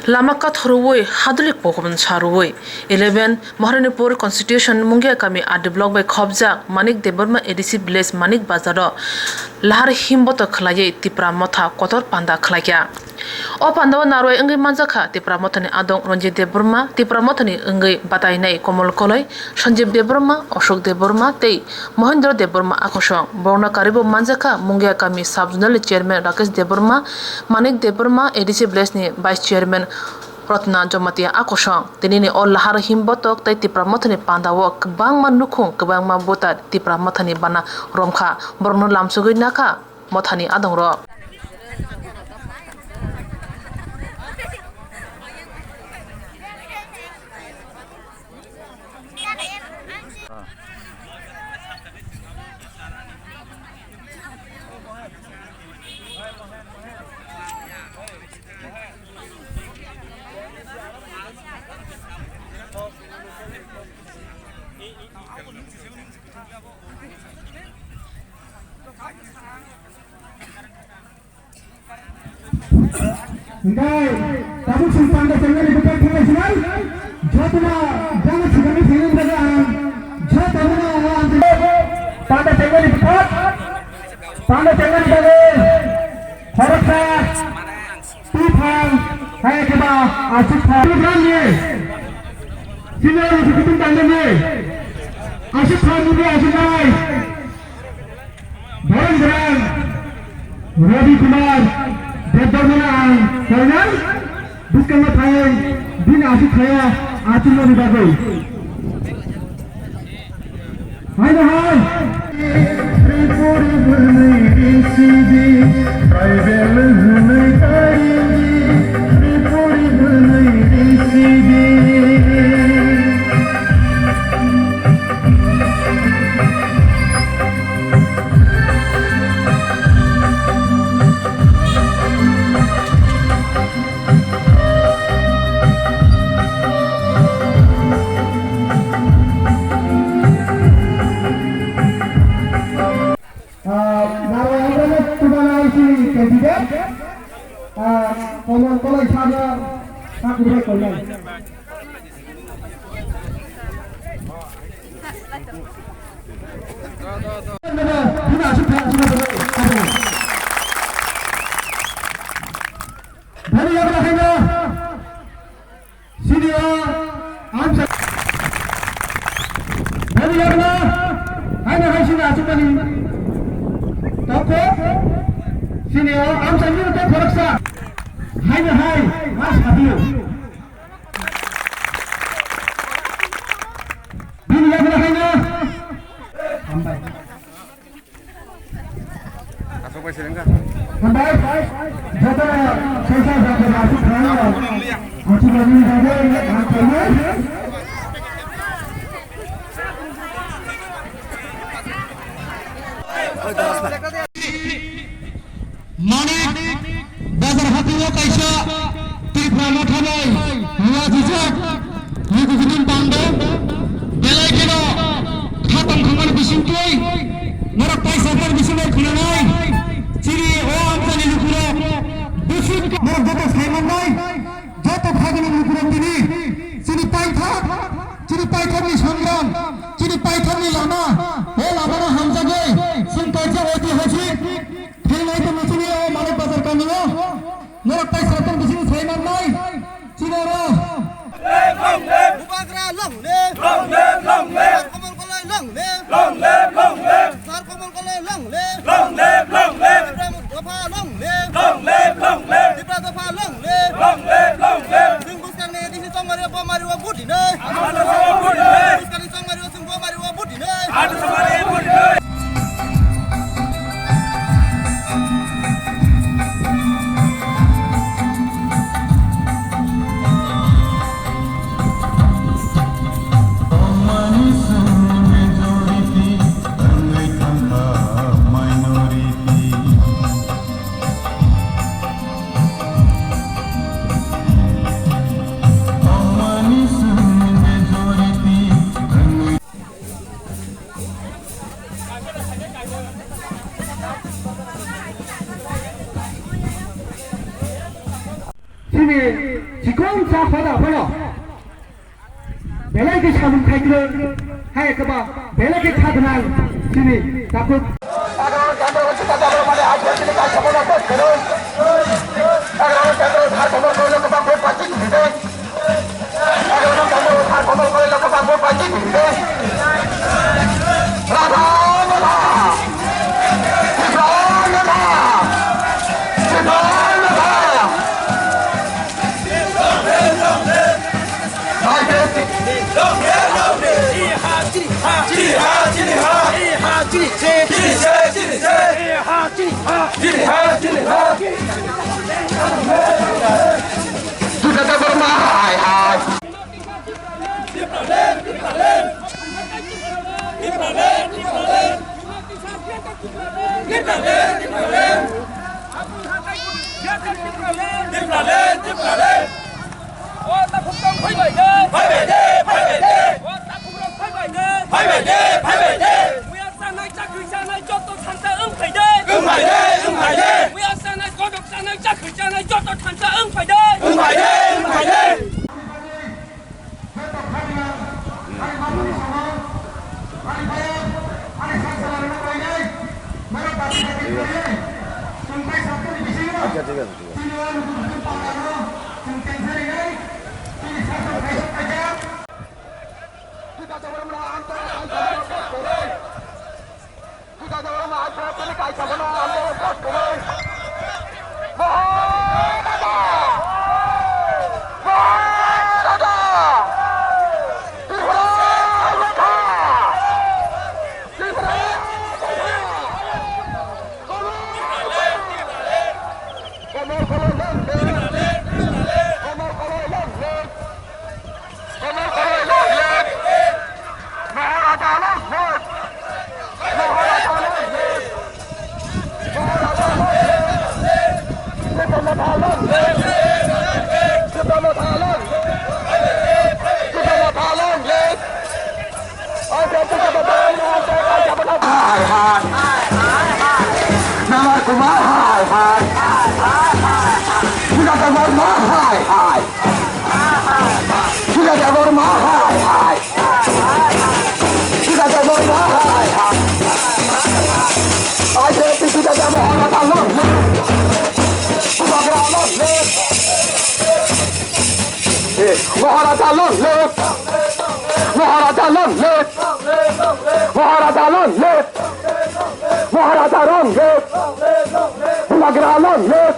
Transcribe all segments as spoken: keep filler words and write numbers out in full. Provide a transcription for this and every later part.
Lama kathorwi hadulik pohum sarwi eleven Maharanipur constitution Mungia kami R D block bai khobjak Manik Debbarma A D C village Manik Bazar o lahar himboto khwlaiwi Tipra Motha kotor panda khwlaikha. O pandao narwai wngwi manjakha Tipra Mothani adong Ranjit Debbarma, Tipra Mothani wngwi batainai Komol Koloi, Sanjib Debbarma, Ashok Debbarma tei Mohendra Debbarma akosong. Borokno karibo manjakha Mungia kami sub zonal ni chairman Rakesh Debbarma, Manik Debbarma, A D C village ni vice chairman Ratna Jamatia akosong. Tinini o lahar himbotok tei Tipra Mothani pandao kwbangma nukhung, kwbangma voter Tipra Mothani bana romkha. Borokno lamsogwi nakha Mothani adongrok. Hingkai tabuk chwng panda chengnani bwkhak thangwi sinai. Jotono jana swkangni thangwi bagwi ang jotono o ang panda chengnani bwkhak, panda chengnani bagwi khoroksa twi thang hai khe ba aswk thang. Senior kutung tangmani aswk thang nini aswk nai. Borang borang Ravi Kumar Debbarmano ang koinai bwskango thai bini aswk thaya achukmani bagwi. Haino hai. Tripuri hwnwi risidi, tribal hwnwi karidi, Tripuri hwnwi risidi. Ah, narwai hamrano tubana isi candidate, ah, Komol Koloi sabo kakurbai koinai. Bani yabra khaina. Sini o amsa. Bani yabra. Haino hai sini asukani. Toko. Sini o amsa ni to khoroksa. Haino hai mas habiyo. Bini yagra haino. Hambai. Hambai. Joto sosa joto asuk haino. Asuk ni joto ang kaino. Manik Bazar hati o kaisa Tipra Motha bai luajijak lukukutum pando belai kheno khatong thangmani bisingtwi norok paisa phar bisingtwi khwnanai chini o amchani lukurok bwswk norok joto saimannai. Joto phagini lukurok tini chini paithak, chini paithakni songram, chini paithakni lama, o lamano hamjagwi chwng kaisa oitihasik thangnai tongma chini o Manik Bazar kamio. Norok tai saratong bising sai mannai chini oro. Bubagra long live! Long live, long live! Komol Koloi long live! Long live, long live! Sar Komol Koloi long live! Long live, long live! Tipra dopha long live! Long live, long live! Tipra dopha long live! Long live, long live! Chwng bwskangni A D C chongmari o bomari o buti nei. Buskangni chongmari o chwng bomari o buti nei. Chikon sa hoda hono. Belai ke samung khai kre, hai ke ba, belai ke kha gwnang, chini takhuk. O takhuk tong phaibai de. Phaibai de, phaibai de. O takhuk rok phaibai de. Phaibai de, phaibai de. Muya chanai, chakri chanai, joto thansa wng phai de. Wng phai de, wng phai de. Muya chanai, godok chanai, chakri chanai, joto thansa wng phai de. Wng phai de, wng phai de. Acha, thik ache, thik ache. Hai hai. Namar Kumar hai hai. Sujata Verma hai hai. Sujata Verma hai hai. Sujata Verma hai hai. Aise Sujata Verma hai hai. Bubagra long live! Maharaja long live! Maharaja long live! Maharaja long live! Maharaja long live! Bubagra long live!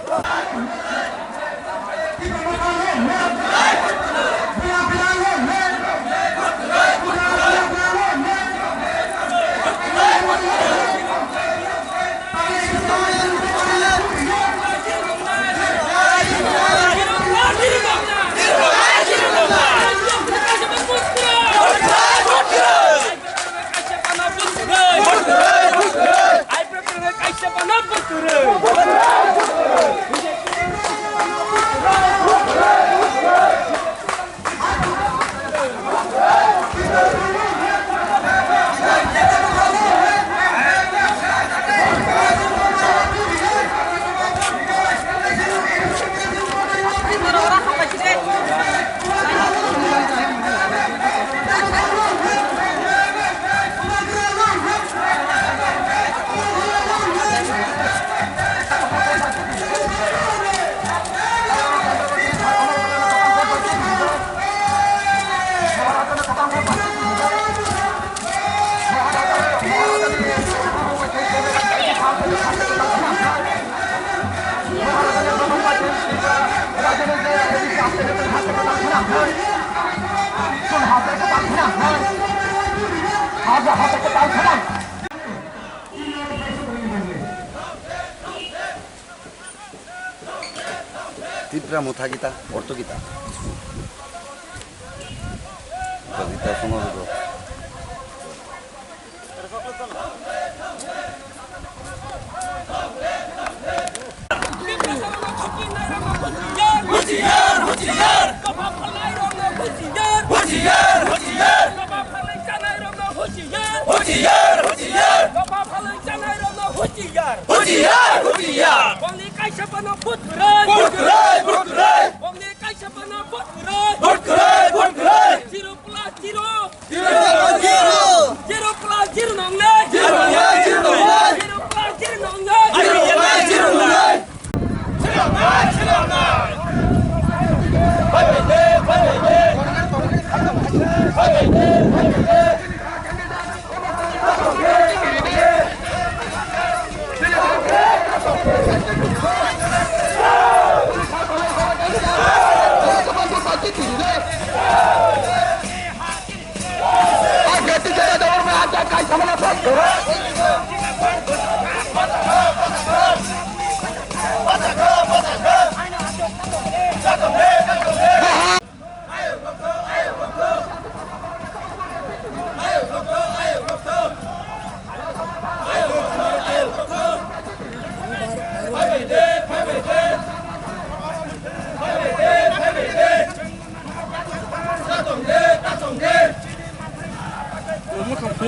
Tipra motha kita, ortho kita. Kita sono dito. Husiar, husiar. Husiar, husiar. Husiar, husiar. Husiar, husiar. Bongni kaisa phano buthurai. Buthurai, buthurai. Bongni kaisa phano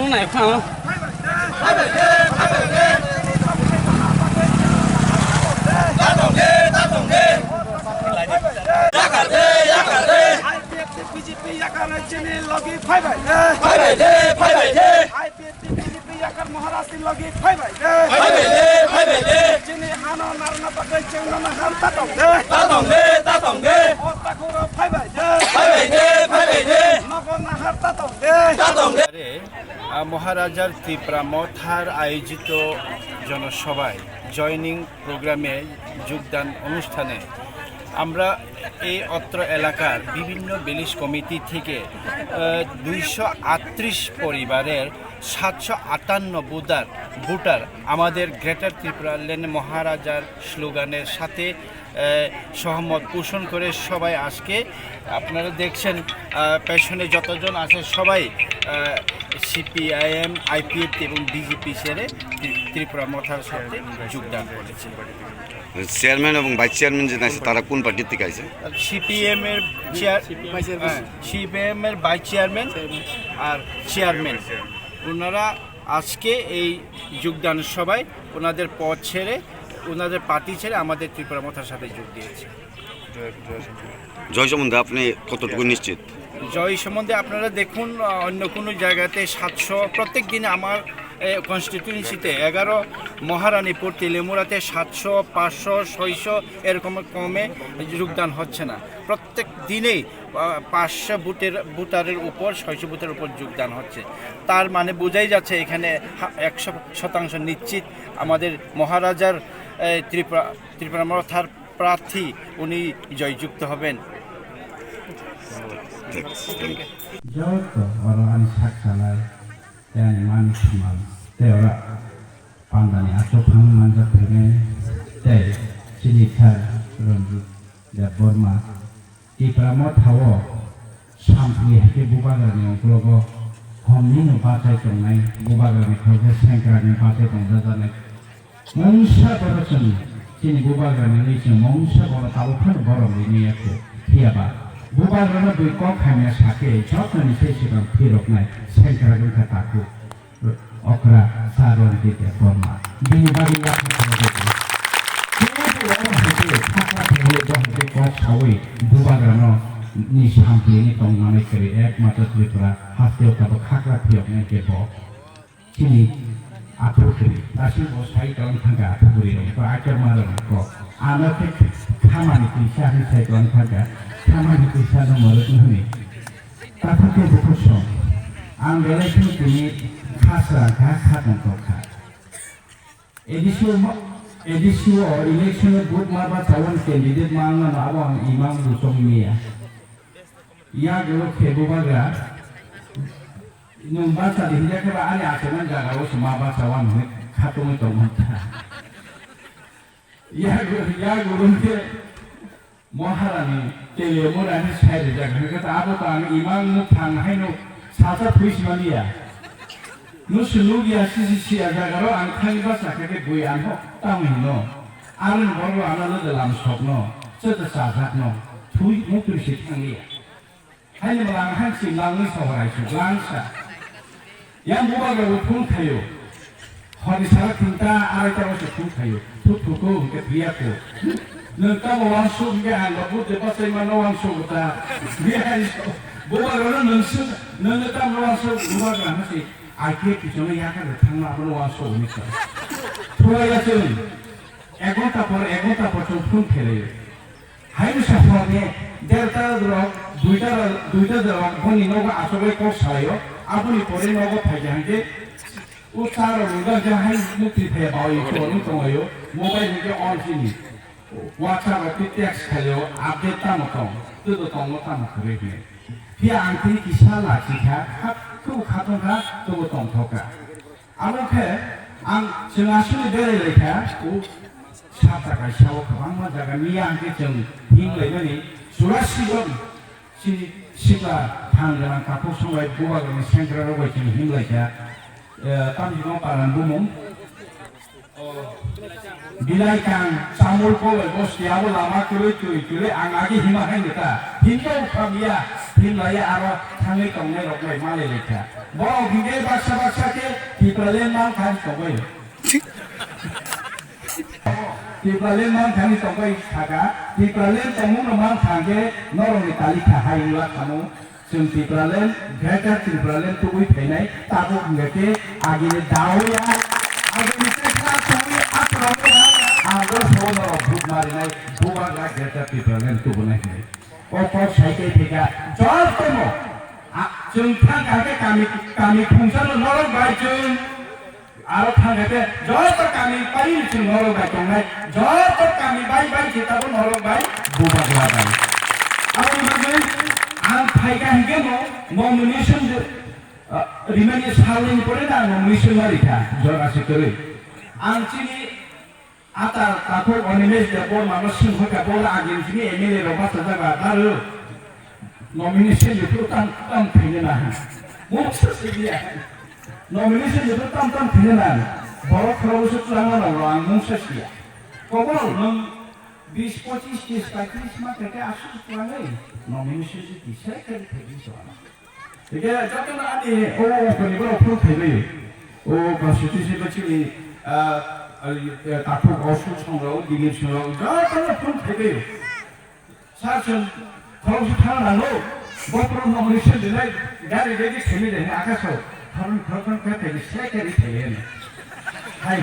Nai phano. I P F T B J P yakar chini logi phai bai de. Phai bai de, phai bai de. I P F T B J P yakar Maharaj ni logi phai bai de. Phai bai de, phai bai de. Chini hano narna bagwi chengna nahar ta tong de. Ta tong de, ta tong de. O takhuro phai bai de. Phai bai de, phai bai de. Nogo nahar ta tong de. Ta tong de. আহ, মহারাজার ত্রিপুরা মথার আয়োজিত জনসভায়, জয়নিং প্রোগ্রামে যোগদান অনুষ্ঠানে আমরা এই অত্র এলাকার বিভিন্ন ভিলেজ কমিটি থেকে, আহ, দুইশো আটত্রিশ পরিবারের সাতশো আটান্ন ভোটার, ভোটার আমাদের গ্রেটার ত্রিপুরা ল্যান্ড মহারাজার স্লোগানের সাথে, আহ, সহমত পোষণ করে সবাই আজকে আপনারা দেখছেন, আহ, পেছনে যতজন আছে সবাই, আহ, সিপিআইএম, আইপিএফটি এবং বিজেপি ছেড়ে ত্রি-, ত্রিপুরা মথার সাথে যোগদান করেছে। চেয়ারম্যান এবং ভাইস চেয়ারম্যান যেটা আছে, তারা কোন পার্টি থেকে আছে? সিপিএম এর চেয়ার-, হ্যাঁ, সিপিএম এর ভাইস চেয়ারম্যান আর চেয়ারম্যান, ওনারা আজকে এই যোগদান সভায় ওনাদের পদ ছেড়ে ওনাদের পার্টি ছেড়ে আমাদের ত্রিপুরা মথার সাথে যোগ দিয়েছে। জয় সম্বন্ধে আপনি কতটুকু নিশ্চিত? জয় সম্বন্ধে আপনারা দেখুন, আহ, অন্য কোনো জায়গাতে সাতশো, প্রত্যেক দিনে আমার, এ, কনস্টিটিউয়েন্সিতে এগারো মহারানীপুর, তেলিয়ামুড়াতে সাতশো, পাঁচশো, ছয়শো এরকম কমে যোগদান হচ্ছে না। প্রত্যেক দিনেই, আহ, পাঁচশো ভোটের, ভোটারের উপর, ছয়শো ভোটারের উপর যোগদান হচ্ছে। তার মানে বোঝাই যাচ্ছে এখানে হা-, একশো শতাংশ নিশ্চিত আমাদের মহারাজার, এ, ত্রিপুরা, ত্রিপুরা মথার প্রার্থী উনি জয়যুক্ত হবেন। Joto oro ani sak salai, tei ani mani thumal, tei oro pandani achuk phang manjak phainai, tei chini sir Ranjit Debbarma, Tipra Motha o sampli hai khe Bubagrani uklogo homni no bachai tongnai, Bubagrani khoroksa sengkrani bachai tongjajaknai. Mungsa borok chwng chini Bubagrani wngwi chwng mungsa borok tabuk phano borom rini ya kho. Phiya ba Bubagrano bui kok hamya sa khe jotoni se swkang phiroknai sengkrak wngkha takhuk. Okra sa Ranjit Debbarma. Bini bagwi yakung khlai di. Kebo oro hai khe sakla phaiwi bo hai khe kok saui Bubagrano ni sampli ni tongmani kwrwi ekmatro Tripura hasteo tabuk khakla phiyoknai khe bo. Chini aphuru kwrwi. Dasim bo sai tong thangkha aphuru kwrwi rok. Bo achaima rok kok. Ano khe khamani twisa hinwi sai tong thangkha. Khamani twisa no mwrwk nini. Takhuk khe bukhuk song. Ang belai kheno tini kha srang kha, kha tongthok kha. A D C o ma-, A D C o election o vote ma bachaui candidate ma wngmano abo ang imang muchung miya. Yago khe Bubagra nwng bacha di hingya khe ba ani achaiman jaga o se ma bachaui hinwi khatungwi tongmani. Yago, yago wngkhe Maharani, Telemurani sai rijak, hwnkhe ta abo ta ang imang muphang haino salsa phuis maliya. Nusu nukya sisi siya jagaro ang thangwi basa khe bui anho tamo hino. Aroni borok ano lwdw lam sokno, chwtw chajakno, thui muktwi se thangliya. Haini mwlang hai si langwi sohorai su langsa. Yang Bubagra bo phone khaio. Hori sara thinta arai ta se phone khaio. Thuk thuk ko hwnkhe phiya ko. Nwng tamo wansuk hwnkhe ang bo bujte bachai mano wansuk ta. Phiya hai so. Bubagra no nwng suk, nwng tamo wansuk Bubagra no si. Ai khe pichongo yakar thangma abono wansuk hwnwi sa. Thulaiya chwng. Ek ghonta por, ek ghonta por chwng phone khelaio. Hai bwsa hor ni derta rok, duita rok, duita rok boni nogo achugwi kok salaio. Aboni pore nogo phaikha hwnkhe o cha rok rwjak je hai mukti phaiya bawi chorwi tonglaio. Mobile hwnkhe on sini. WhatsApp rok tei text khaio, update tamo tong, twbo tongo tamo kwrwi hwnwi. Phiya ang tini kisa lachikha, kha, khub khatungkha, twbo tongthokha. Abo khe ang chwng aswkni berai lai kha, o sapta kaisa o kwbangma jaga miya hwnkhe chwng him laimani churasi jon chini sikla thang gwnang takhuk song bai Bubagrani sengkrak rok bai chwng him lai kha, eh, tamni no paran bumung. O, Bilai kang chamul koloi bosti abo lama kwrwi kwrwi kwrwi ang agi hima hai neta. Himjao phamya, himlaiya aro thangwi tongnai rok bai malai laikha. Borok hingke baksa baksa khe Tipraland mang thang tongbai. Tipraland mang thangwi tongbai saka, Tipraland tongmung no mang thang khe norok ni tali kha hai wngla khamung. Chwng Tipraland, Greater Tipraland tubui phainai, tabuk hwnkhe agini daoya, agini tekla tubui atraoya, abo sono rok vote marinai, bubagra Greater Tipraland tubunai hinwi. O kok sai khe thika, jotono, a, chwng thang kha khe kami, kami khungsano norok bai chwng, Aro thangkhe joto kami pai chwng norok bai tongnai, joto kami bai bai se tabuk norok bai bubagra bai. Aboni bagwi ang phaikha hinkhe no nomination, ah, rimani salni pore na ang nomination ma rikha, jora se kwrwi. Ang chini Ata takhuk Animesh Debbarma no singkha ka bola agin sini M L A rok bachajak ba daru. Nomination ni phuru tam tam khaina na. Mungsa siya. Nomination ni phuru tam tam khaina na. Borok khoro busu twlangma na ang mungsa siya. Kobor nung bis pochis tis paitris ma kete asuk twlangai. Nomination ni tisai kari kari soal. Hingke jotono ani o, o, koni borok phone khaibai. O constituency bo chini, ah, ah, takhuk o suk songrok, dini songrok, jotono phone khaibai. Sir, chwng khoroksa thang nango, bo phone nomination dinai, gari ready khaimai de, hwnwi akha sao. Thoroksa, thoroksa khe phai di, se khe ri phai di. Hai,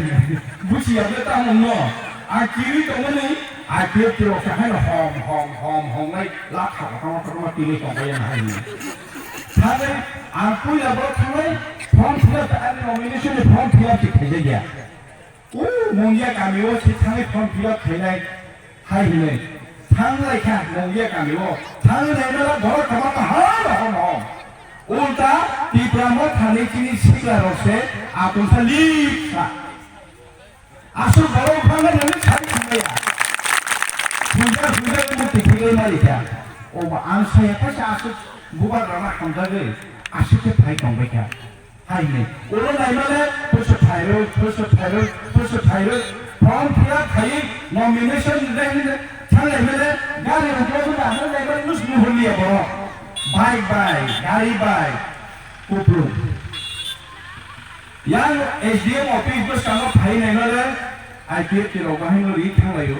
buchi ya be ta mung no. A kiri tongmani, a kiri kiri oksa hai no hom, hom, hom, hom nai, la kha kha kha kha kiri tong kaya na hai ni. Thangwi ang puila bo thangnai, form fill up ani nomination ni form fill up si khaijak ya. O mungya kami o si thangwi form fill up khainai. Hai hinwi thanglai kha nungya kami o. Thangwi naimala borok kwbangma hom hom hom. Ulta Tipra Motha ni chini sikla rok se atungsa lip sa. Aswk borok phano nini sai sinaya. Puja puja ni murti philai mari kha. O ba ang saya paisa aswk bubar rana hamjagwi aswk khe phai tongbai kha. Hai hwnwi, ulo naimale, puisu phairwi, puisu phairwi, puisu phairwi, form fill up khaiwi, nomination le hwnwi thang naimale, gari rok bo da hwnwi naimale, nus nuhurliya borok. Bike bai, gari bai, kupulung. Yang S D M office bwskango phai naimale, I P F T rok bahai no ri thang laio.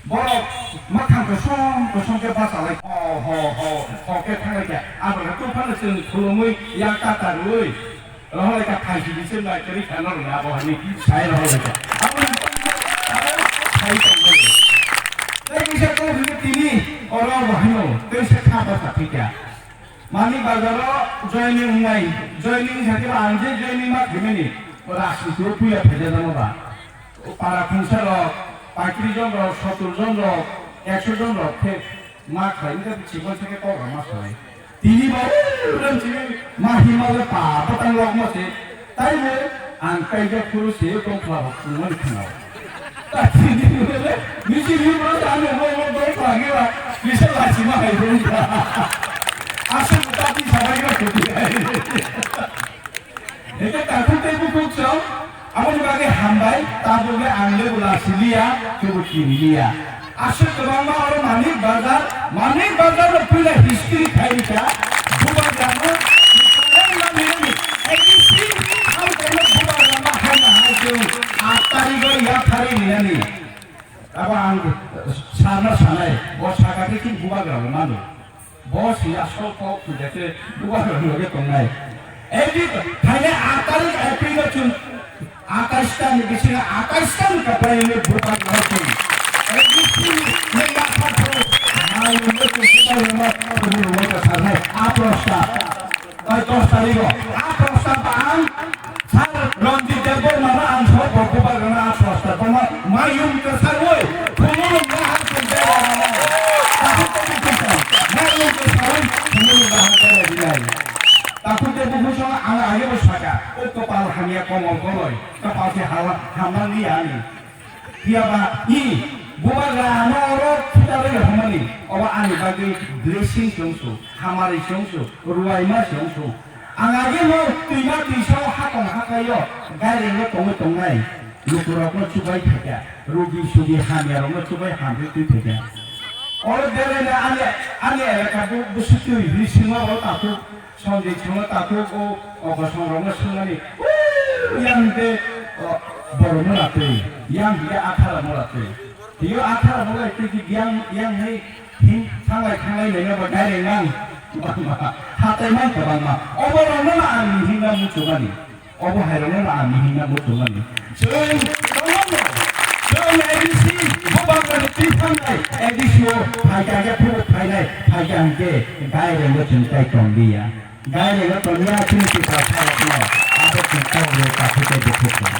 Borok mwkhang kosom kosom khe bachalai ho ho ho ho khe thanglai kha. Abo khe tufano chwng khulumwi yak ta ta rwui rohorlai kha, phaisi bising bai kwrwi kha norokni abo hani sai rohorlai kha. Abo ni sai tongmani. Tei kisa kok hwnwi tini oro bo hino tei se kha basa thikya. Manik Bazar o joining wngnai, joining sakhe ba ang je joining ma khaimani rajniti o puila phaijak nang ba. Para khungsa rok, paitris jon rok, sottor jon rok, ekso jon rok khe ma khlai wngkha, chikon se khe kok rok ma salai. Tini bo rang chini ma hima le pa batang rok ma se, tai bo ang kaijak phuru se tong kha rok chwng mani khna. Ta tini bo le, nisi ni bo ta no mo mo dong kha ngi ba, bisa la si ma hai dong kha. Aswk ta ti sa bai kha. Hingke takhuk tei bukhuk chwng aboni bagwi hambai, tabukle ang lebu lachiliya, kebo kiniliya. Aswk kwbangma oro Manik Bazar, Manik Bazar no puila history khai rikha, Bubagrano, Bubagrano, A D C, ang temo Bubagrano haina hai chwng aat tarigo yaphari rinani. Abo ang sana sanai, bo saka khe chini Bubagrano mano. Bo si asol kok thujase bubar loge tongnai. Edi thaile aat tarik April o chwng atais ta ni bisingo atais ta ni kapai ni bubar loge. Edi si ni ya pha pha. Mai ni chwng bubar loge ni loge ta sarnai. Apros ta. Bai dos tarik o. Apros ta ba ang Sir Ranjit Debbarma no ang sok bo bubar gana ang swasta tongma mayung kwsarwi phunukno bahai tong jaya rano. Takhuk tei bukhuk song mayung kwsarwi phunukno bahai tong jaya. Takhuk tei bukhuk song ang age bo saka, o kwpal hamya komol koloi, kwpal se hala hamnang liya ani. Phiya ba i bubagra ano oro thita rwgwi hwnmani, obo ani bagwi blessing se wngsu, hamari se wngsu, ruaima se wngsu. Ang age no twima twisa o hakong hakai o gairing o tongwi tongnai. Lukurokno chubai thaikha, rugi sugi hamyarokno chubai hamri twi thaikha. Oro belai no ani, ani elaka bo, bwswk twi hwnwi swngma bo takhuk, Sanjay chwngno takhuk, o, o kosongrokno swngmani, "Uu, yang hwnkhe, o, borokno ratwi, yang hwnkhe athara no ratwi." Twiyo athara no lai twi yang, yang hai hin thanglai thanglai naina bo direct nang, hatai man kwbangma. Obo rokno no ang hinna muchungmani. Obo hai rokno no ang hinna muchungmani. Chwng tongo no. Chwng A D C bo bangmani twi thangnai. A D C o phaikha khe phuru phainai. Phaikha hwnkhe direct no chwng tai tong liya. Direct no tong liya chini Tiprasa rokno. Abo chwng kok rw takhuk tei bukhuk tong.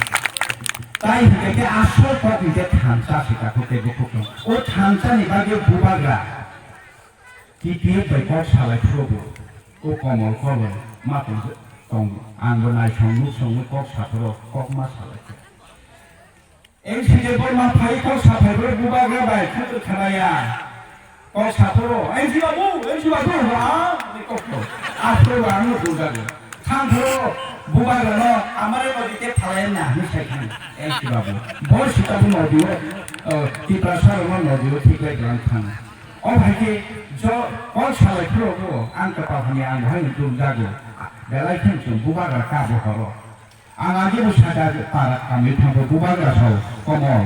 Tai hwnkhe khe asol kok hwnkhe thansa se takhuk tei bukhuk tong. O thansa ni bagwi bubagra. T P F bai kok salai phuru bo, o Komol koloi ma tong, tong, ang bo naisong nuksongwi kok saphuru kok ma salai kha. N C de Borma phai kok saphai phuru bubagra bai khutu khanaya. Kok saphuru, "N C babu, N C babu," ha, ni kok to. Aphuru ang no bujago. Thang phuru bubagra no, "Amare no dite phalai na," ni sai khan. N C babu. Bo sita bo no diyo, o, Tiprasa rok no no diyo, thik lai lang thang. O hai khe jo kok salai phuru bo ang kwtal hamya ang bo hai dum jago. Belai khe chwng bubagra ka bo horo. Ang age bo saka para kamwi thango bubagra sao Komol.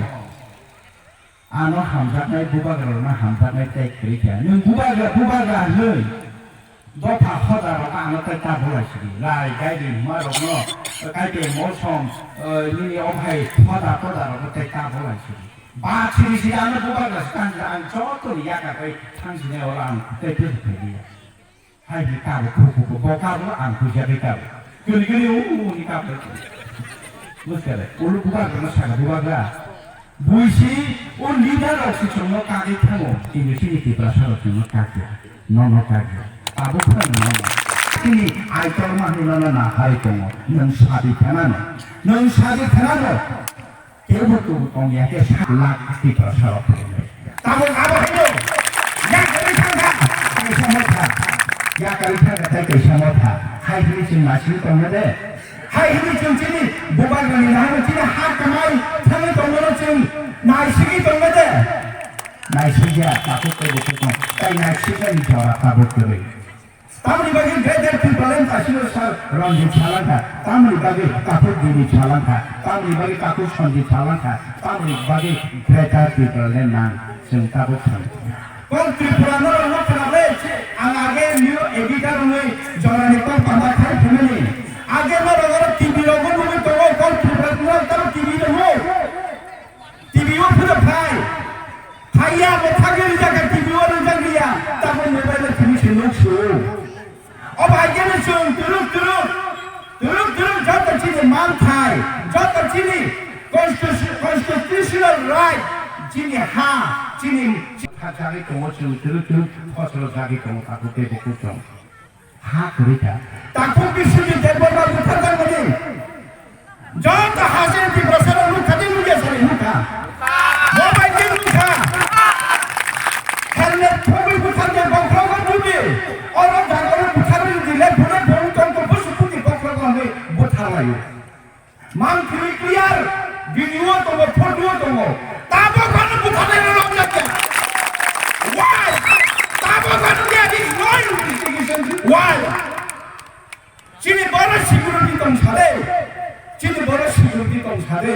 Ano hamjaknai bubagra rokno hamjaknai tei kwrwi kha. Nwng bubagra bubagra hwnwi dopha hoda rok ano tei ta bolai sidi. Lai gai di hwnma rokno kai tei mosom, eh, nini o hai hoda toda rokno tei ta bolai sidi. Ba siri siri ano bubagra se tang ang joto ni yaka kai thang sini oro ang tei tei phai di. Hai di kabo khu khu khu bo kabo ang khu jabe kabo. Kiri kiri u u ni kabo. Muskare ulu bubagra no saka bubagra. Buisi o leader rok si chungno kagwi thango. Tini sini Tiprasa rok chungno kagya. No no kagya. Abo khana no. Tini aitor ma hwnwi no na hai tongo. Nang sadi khana no. Nang sadi khana no. Tebo tubu tong ya ke sak lak Tiprasa rok. Tabo abo hino. Ya kari thangkha. Kaisa motha. Ya kari thangkha tai kaisa motha. Hai hini chwng nasing tongna de. Hai hini chwng chini bubagrani nahano chini ha kamai thangwi tongmano chwng naisingwi tongna de. Naisingya takhuk tebo tubu tong. Tai naisingnani jora tabuk kwrwi. Tamoni bagwi Greater Tipraland kasino sar Ranjit salangkha, tamoni bagwi takhuk Dini salangkha, tamoni bagwi takhuk Sanjit salangkha, tamoni bagwi Greater Tipraland nang chwng tabuk thang. Kok Tripura no rwno khwnabai, ang age new editor wngwi jorani kok tama khai phimani. Age no rwgo T V rogo nugwi tongo, kok Tripura no tamo T V tongo. T V o phano phai. Phaiya, bo thagwi rijak kha, T V o rijak liya. Tamo mobile o T V se nuk su. O bai khe no chwng turuk turuk, turuk turuk joto chini manthai, joto chini constitu-, constitutional right, chini ha, chini thajagwi tongo chwng turuk turuk, phosro jagwi tongo takhuk tei bukhuk tong. Ha kwrwi kha. Takhuk Biswajit Debbarma butharjakmani. Joto haste Tiprasarok nukha tei nukya sari nukha. Bo bai khe nukha. Helmet thogwi butharjak bokhrogo bubi. Oro jagao butharwi di le phunuk phunuk tongkha busu buti bokhrogo hwnwi butharlaio. Mang kwrwi clear, video tongo, photo tongo. Tabok ano butharnai rok jak ya. Why? Tabok ano there is no investigation. Why? Chini boro security tong sade. Chini boro security tong sade.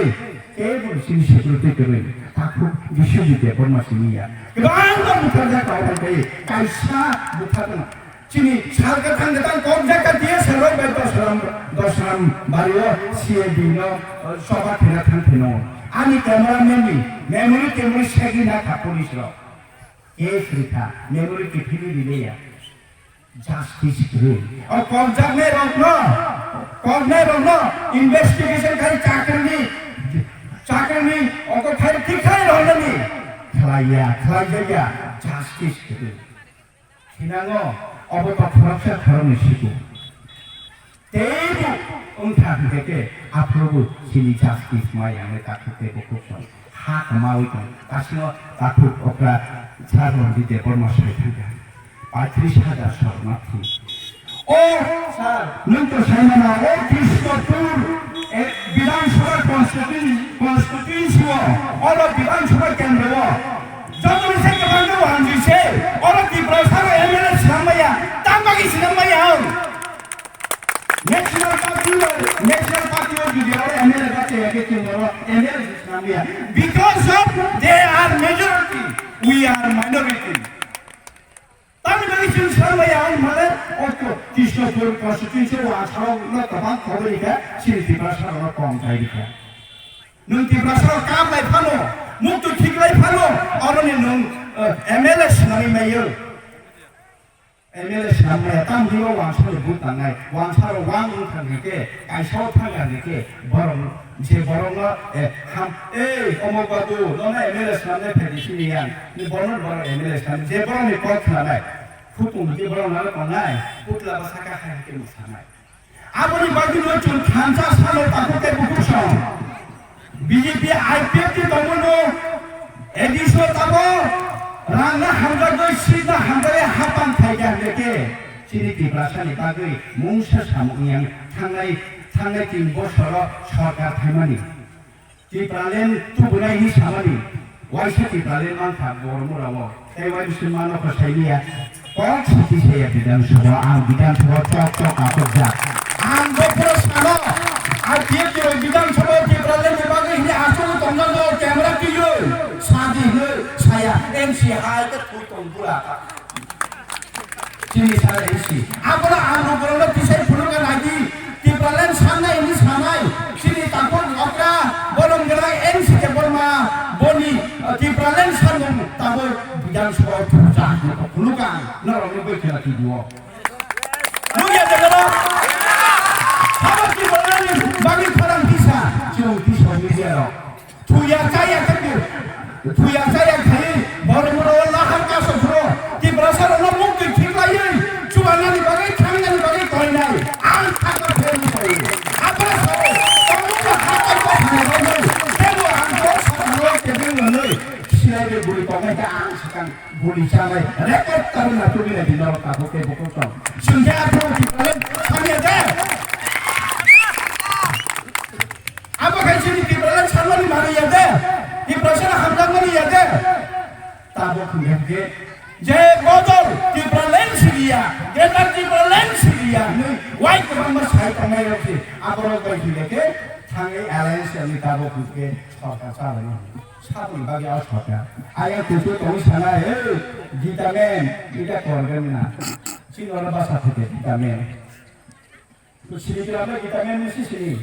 Kebo chini security kwrwi. Takhuk Biswajit Debbarma simi ya. Kwbangma butharjak tong bai kaisa butharjak. Chini sal kwthang kwthang kok jaka D S R rok bai Dosram, Dosram bario C A D no, uh, soba thena thang phino. Ani cameraman ni memory temori segi na kha police rok. Case rikha, memory kiphilwi riliya. Justice kwrwi. O kokjaknai rokno, koknai rokno investigation khai chakrini, chakrini oko khai thik khai rwnani. Khlaiya, khlaijakya, justice kwrwi. Sinango obo to khoroksa khoroknwi siku. Teibo wngkha hwnkhe khe aphuru bo chini justice ma yangnai takhuk tei bukhuk tong. Ha kwmawi tong. Kasino takhuk okra Sir Ranjit Debbarma sai thangkha. Paitris hajar sornarthi. O sir, nwng to sai mano, o Krishnapur Bidhan Sabha constituency, constituency o, oro Bidhan Sabha kendro o, jotoni se kwbangma wanjui se, oro Tiprasa rok M L A swnam maya, tam bagwi swnam maya ang. National Party o, National Party o jodi oro M L A ba chaya khe chwng oro M L A swnam maya. Because of they are majority, we are minority. Tamni bagwi chwng salmaya ang mane, o Krishnapur constituency o asarok no kwbang khobor rikha, chini Tiprasa rok no kong khai rikha. Nwng Tiprasa rok kam lai phano, muktu thik lai phano, oroni nwng, eh, M L A swnamwi maiyo. M L A swnam maya, tamni o wansaro but tangnai, wansaro wang wng thang rikhe, kaisa o thang rikhe, borok je borokno, eh, ham, ei, Omok babu, nono M L A swnamnai phaidi sini yang, ni borokno borok M L A swnam, je borokni kok khwnanai, khupung hwnkhe borok nalo tongnai, putla bwsaka hai hwnkhe mwsanai. Aboni bagwino chwng thansa salo takhuk tei bukhuk song. B J P I P F T tongmano, A D C o tamo rangna hamjagwi, seatno hamjagwi hapan khaikha hwnkhe chini Tiprasani bagwi mungsa samung yang thangnai, thangnai tin bosoro sorkar thaimani. Tipraland tubunai hinwi samani, waisa Tipraland mankha borok mura o, tei waisa mano kho sailiya, kok sati saya Bidhan Sabha, ang Bidhan Sabha chok chok atok jak. Ang bophoro sano, I P F T rok Bidhan Sabha Tipraland ni bagwi hinwi aswk tongjago, camera twiwi, sadi hinwi saya, M C hai khe thui tong bura. Chini sara isi. Abono ang rok borokno tisai phunukna nai di. Tipraland sanna ini sanai. Chini takhuk okra bolong gwnang N C K Borma boni, uh, Tipraland sanmung tabuk Bidhan Sabha o thupjak phunukha ang. Norokni bai khela T V o. Nukya de gana? Habo Tipraland ni bagwi khorang tisa. Chwng tisa media rok. Thuya chaya khe, thuya chaya khai, borok mura o lahar kaso phuru, Tiprasa rokno mukti khiklaiwi, chubanani bagwi, thangnani bagwi koinai, ang thangma pherwi sai. Abra sao, tongmungsa hakai ko thangna bagwi, tebo ang kok sakno tebeng nwnwi, sinai bai bui tongnai khe ang swkang bui chanai, record tarwna tubinai di norok tabuk tei bukhuk tong. Chwng khe aphuru Tipraland thangya de. Abo khai chini Tipraland sanmani manwi ya de, Tiprasano hamjakmani ya de. Tabuk hwnkhe je bodol Tipraland siriya, Greater Tipraland siriya hinwi wai kwbangma sai tongnai rok se aborok bai hwnkhe thangwi alliance wngwi tabuk hwnkhe sorkar chalai mano. Saboni bagwi o sorkar ayang kusu tongwi sana, "Hey, Gita man, ita korbe na." Chini oro basa theke Gita man. Sini kira apa kita main mesti sini.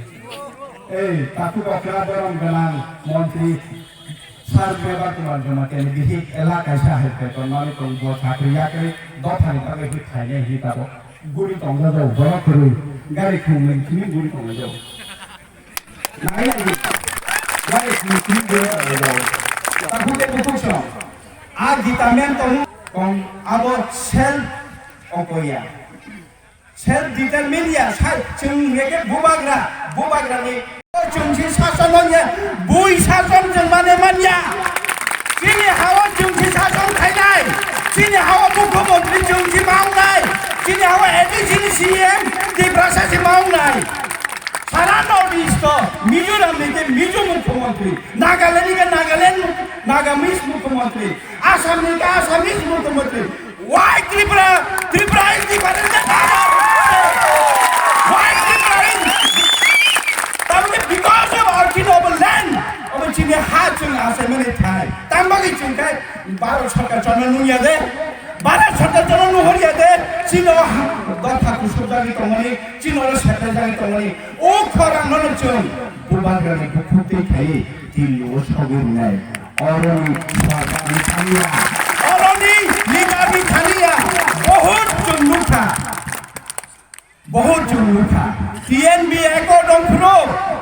Eh, taku kok kira borong ganang montri sar beba kumar jama kene bihik elaka sahib ke kon mani kong bo chakri yakri do thani tabe hit thai ne hit abo guri tong jajao borok kwrwi gari khum ling sini guri tong jajao. Nai lagi gari khum sini guri tong jajao. Taku ke buku song. A gita men tong kong abo self okoya. Self determine ya, sai chwng hwnkhe bubagra, bubagrani. Chwng si sason manya, bui sason chwng mane manya. Chini hao chwng si sason khainai, chini hao mukhyamantri chwng si mawngnai, chini hao A D C ni C M Tiprasa si mawngnai. Sara North East o Mizoram ni khe Mizo mukhyamantri, Nagaland ni khe Nagaland mukh-, Nagamese mukhyamantri, Assam ni khe Assamese mukhyamantri. Why Tripura? Tripura is different than others. Why Tripura is? Tamni because of our king of land. Obo chini ha chwng asaimani thai. Tambagwi chwng khai Bharat sarkar chwngno nungya de. Bharat sarkar chwngno nuhorya de. Chino ha dopha kusubjagwi tongmani, chino seplajagwi tongmani. O khorangno chwng bubagrani bukhuk twi khai Delhi o sogwi rwnai. Oroni sorkarni thaniya, oroni leaderni thaniya, bohut chwng nukha, bohut chwng nukha. T N B accord wngphuru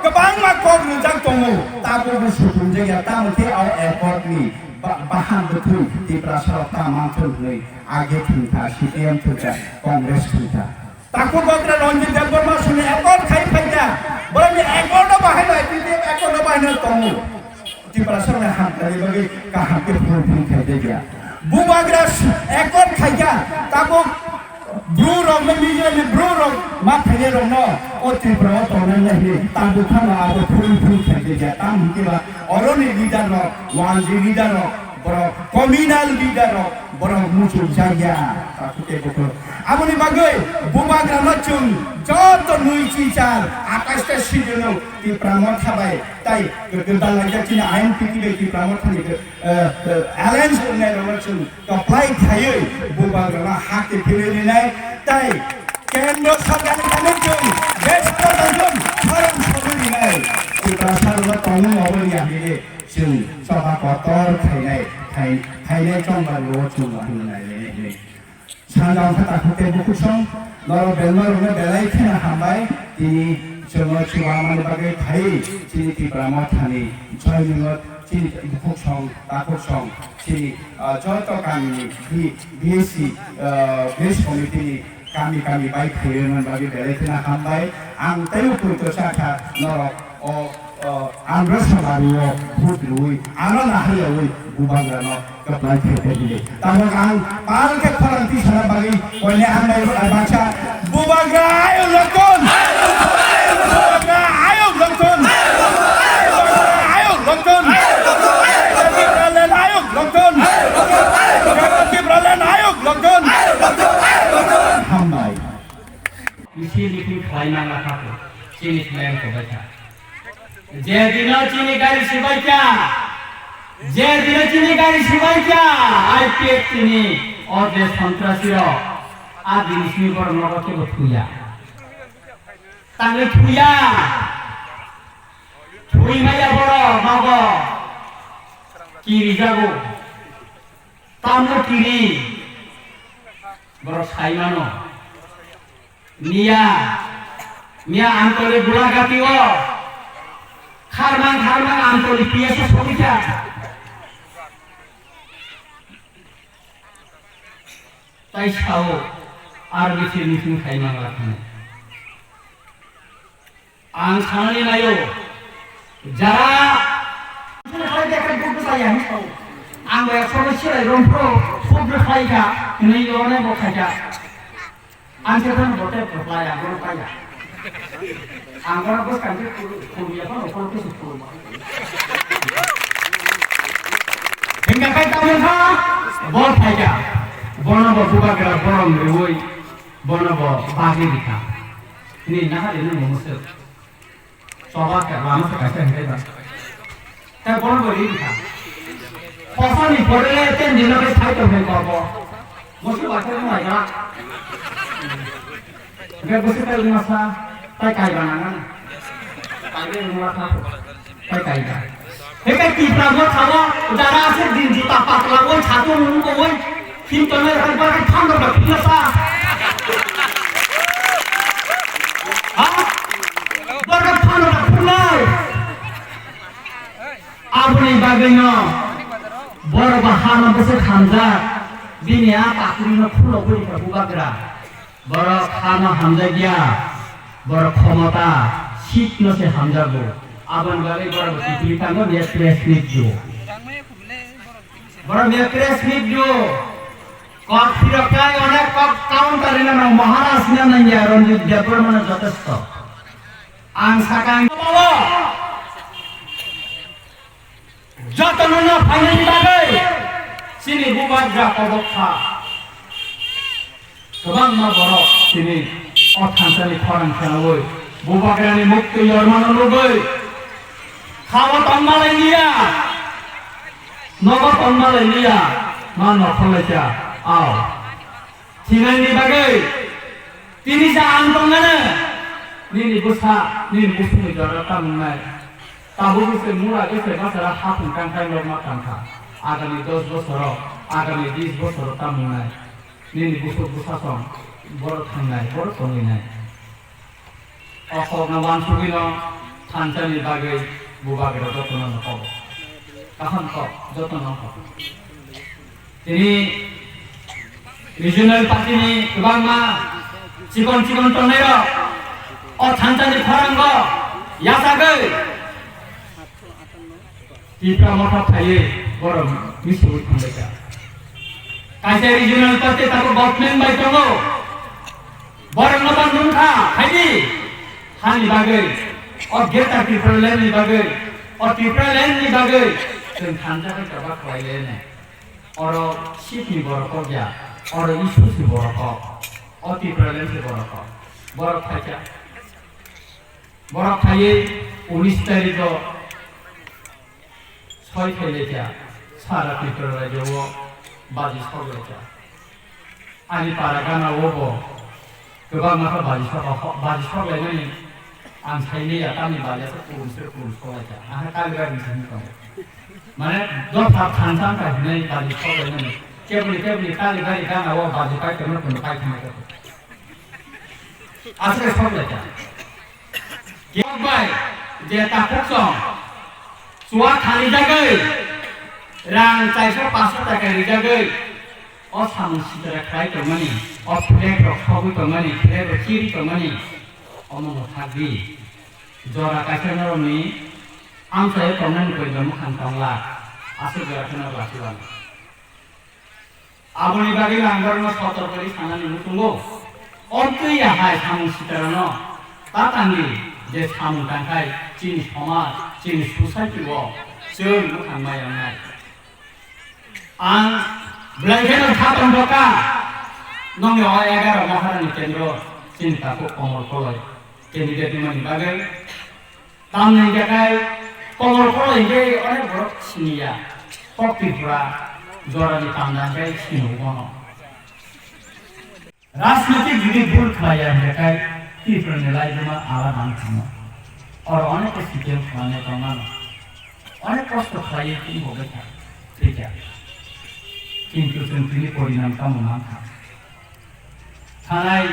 kwbangma kok rijak tongo, tabukbo suthumjakya, tamo khe o accordni ba-, bahan bwthwi Tiprasarok ta manthun hwnwi age thwngkha, C P M thwngkha, Congress thwngkha. Takhuk Bagra Ranjit Debbarma sini accord khai phaikha. Borokni accord no bahai nai, T T F accord no bahai nai tongo. Tiprasa ni hamkrai bagwi kaham khe fulfill khai de ya. Bubagra accord khaikha, tabuk Bru rok ni, Mizo ni Bru rok Ma khainai rokno o Tripura o tongnai nai hinwi tabuk phano abo phurung phurung khaijak ya. Tamo hwnkhe ba oroni leader rok, wanjwi leader rok, borok communal leader rok, borok muchuk jak ya. Takhuk tei bukhuk. Aboni bagwi bubagrano chwng joto nui chichar atais ta sijono Tipra Motha bai tai gwdal laijak chini I N P T bai Tipra Mothani, eh, eh, alliance wngnai rokno chwng Kwplai khaiwi bubagrano hakhe philwi rinai tei kendro sarkarni thani chwng desh prajajwng saron sogwi rinai. Tiprasarokno tongmung obo ya hinwi chwng choba kotor khainai, khai-, khainai chongba luo chwng hinwi nai hinwi. Sanja wngkha takhuk tei bukhuk song, norok belmarokno belai kheno hambai, tini chwngno chuba mani bagwi phaiwi chini Tipra Mothani joiningo chini bukhuk song, takhuk song, chini, ah, joto kamini B-, B S C, ah, village committee ni kami kami bai khaiwi man bagwi belai kheno hambai. Ang teibo poito sakha norok o, o, Andhra Sabha rio vote rwi ano nahaiyawi bubagrano kwplai khaikha hinwi. Tabuk ang pal khe khorang tisana bagwi koine ang nai baksa bubagra ayuk lokton! Bubagra ayuk lokton! Bubagra ayuk lokton! Tipraland ayuk lokton! Tipraland ayuk lokton! Hambai. Misil meeting khlai nang lakha kho, chini khlai ang kobai kha. Je dino chini gari sibai kha, je dino chini gari sibai kha, I P F T ni o je sontrasi rok, a dini simi borok nogo kebo thuya. Tangwi thuya. Thui maya borok nogo kiri jago. Tamno kiri. Borok sai mano. Miya, miya Amtoli Gulagati o kharmang kharmang Amtoli P S o sogwi kha. Tai sao ar misil misil khai mang lakha. Ang sanani naio, jara hai dekha buku saya ni sao. Ang bai sobo sirai romphro, sobo hai ka, ni yone bo khai ka. Ang se thang bote reply ang bono paiya. Ang bono bwskang khe kulu, kulu ya bono kulu khe kulu ma. Hingka kai tamo kha, bo phaikha. Bono bo bubagra borom riwi, bono bo bagwi rikha. Ni nahari nung musuk. Choba khe lama se kaisa hinwi ba. Tei bono bo ri bwkha. Phosani pore le ten dino khe sai tong khe korbo. Musu ba khe wng lai kha. Khe busu khe wngma sa, tai kaiba nang nang. Kaiba wngma sa, tai kaiba. Heke Tipra mo thabo, jara ase din juta patla oi, chatu nung ko oi. Phim tongnai hai borok phano ba phimna sa. Ha? Borok phano ba phimnai. Aboni bagwino borok ba hano bwswk hamjak. Bini a pakurino khulo bwrwi ka bubagra. Borok hano hamjakya. Borok khomota, seat no se hamjago. Aboni bagwi borok ba kiphilwi thango, miya press meet do. Borok miya press meet do. Kok phirok khai onek kok counter rina nang Maharaj na nangya Ranjit Debbarma no jotesto. Ang sakang joto no phainani bagwi chini bubagra kobok kha. Kwbangma borok chini o thansani khorang khwnaui bubagrani muktwi yormano nugwi khao tongma lai liya, nogo tongma lai liya, ma nokhorlaikha. Ao thinaini bagwi tini sa ang tongmano nini bwsa, nini bwswngni jora ta wngnai. Tabukni se mura khe se bachara haphung tangkhai nokma tangkha. Agami dos bosoro, agami bis bosoro ta wngnai. Nini busuk bwsasong borok thangnai, borok tongwinai. O kokno wansugwino thansani bagwi bubagra jotono no kobo. Kaham kok, jotono kok. Tini regional party ni kwbangma chikon chikon tongnairok o thansani khorango yachagwi Tipra Motha phaiwi borok misui thanglaikha. Kaisa regional party tabuk government bai tongo. Borokno ban nung kha, haidi hani bagwi, o Greater Tipraland ni bagwi, o Tipraland ni bagwi chwng thansa khe choba khlai le ne. Oro sip ni borok kok ya, oro Isu si borok kok, o Tipraland si borok kok. Borok phaikha. Borok phaiwi unis tarikh o soi khailai kha, sara Tripura rajyo o baji sok lai kha. Ani para gana o bo kwbangma khe baji sok, baji sok laimani ang saimanya, tamni baji aswk kubun sre kubun sok lai kha. Ang khe kalibai ring simi tongo. Mane dopha thansa wngkha hinwi baji sok laimani. Keboni keboni kalibai gana o baji pai tongma tongma pai thangma khe. Aswk sok lai kha. Kiyok bai je takhuk song chua kha rijagwi, rang chaisa paso taka rijagwi, o samung sitra khlai tongmani, o flag rok sogwi tongmani, flag rok chiri tongmani, omo mwthak di. Jora kaisa norokni amchaio tongnani koiba mwkhang tongla, aswk jora kheno lachiwano. Aboni bagwi ang borokno sotor kori sanani muchungo. Ortwi ya hai samung sitarano ta tangdi je samung tangkhai chini somaj, chini society o chwng mwkhang maya wngnai. Ang belai kheno kha tongkha nongni o egaroh Maharani kendro chini takhuk Komol Koloi candidate wngmani bagwi. Tamni hwnkhe kai Komol Koloi hwnkhe onek borok siniya. Kok Tripura jorani panda hwnkhe sino bono. Rajnitik jodi bhul khlaiya hwnkhe kai Tripura ni laibuma alada wng thango. Oro onek khe sikel khlainai tongmano. Onek kosto khlaiwi tini bo bwkha thwikha. Kintu chwng tini porinam tamo mankha. Thanai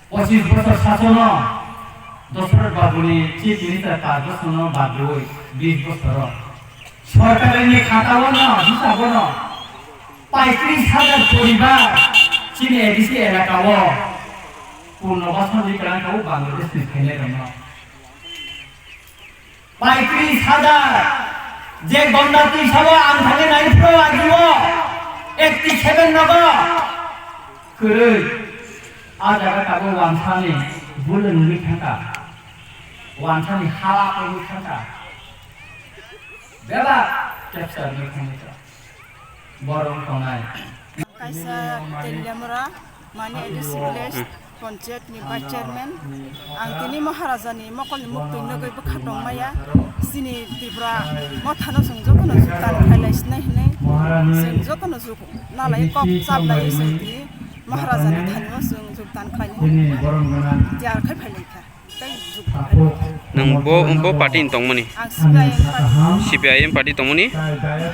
pochis bosor sasono Dosrot Babuni Chief Minister paanch bosor no badwi bis bosor o sorkar ni khata o no hisab o no paitris hajar poribar chini A D C elaka o purno basan di kwrang kha o Bangladesh ni phainai rok no. Paitris hajar je gonda twi sabo ang thangwi nai phro agio eighty seven nogo kwrwi a jaga tabuk wansani bulwng wngwi thangkha, wansani hala wngwi thangkha, bebak capture wngwi thangkha. Borok tongnai. Kaisa Teliamura, mani A D C village, panchayat ni vice chairman. Ang tini Maharaja ni mokol ni muktwi nugwi bwkha tongmaya. Chini Tripura mothano chwng jotono juktan khailai sinai hinwi. Chwng jotono juk nalai kok chaplai chwng tini Maharaja ni thani o chwng juktan khlai hinwi tiyar khai phailaikha. Nwng bo, bo party ni tongmani? Ang C P I M party. C P I M party tongmani?